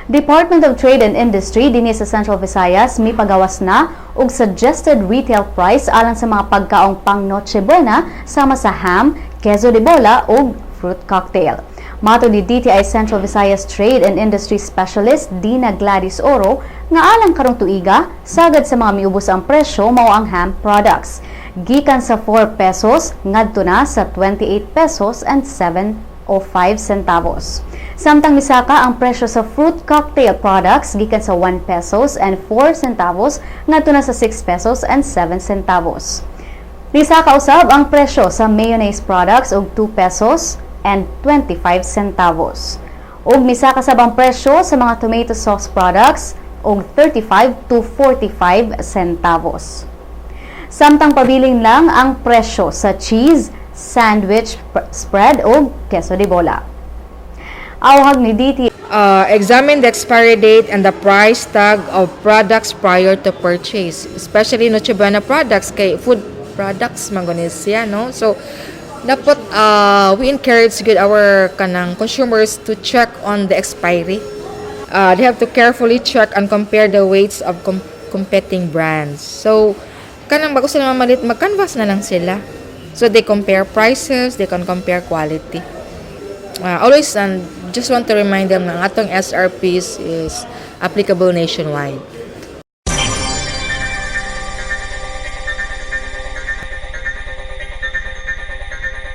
Department of Trade and Industry dinhi sa Central Visayas mipagawas na og suggested retail price alang sa mga pagkaong pang Noche Buena sama sa ham, queso de bola ug fruit cocktail. Matod ni DTI Central Visayas Trade and Industry Specialist Dina Gladys Oro nga alang karong tuiga, sagad sa mga miubos ang presyo mao ang ham products. Gikan sa 4 pesos ngadto na sa 28 pesos and 7 o 5 centavos. Samtang misaka ang presyo sa fruit cocktail products gikan sa 1 pesos and 4 centavos ngadto na sa 6 pesos and 7 centavos. Nisaka usab ang presyo sa mayonnaise products og 2 pesos and 25 centavos. Ug misaka sab ang presyo sa mga tomato sauce products og 35 to 45 centavos. Samtang pabiling lang ang presyo sa cheese, sandwich spread ug queso de bola. Awhag ni DT Examine the expiry date and the price tag of products prior to purchase, especially Noche Buena products kay food products man gani siya, no? So dapat we encourage good our kanang consumers to check on the expiry. They have to carefully check and compare the weights of competing brands. So kanang bago sila mamalit, mag-canvass na lang sila. So they compare prices, they can compare quality. Always and just want to remind them nga atong SRPs is applicable nationwide.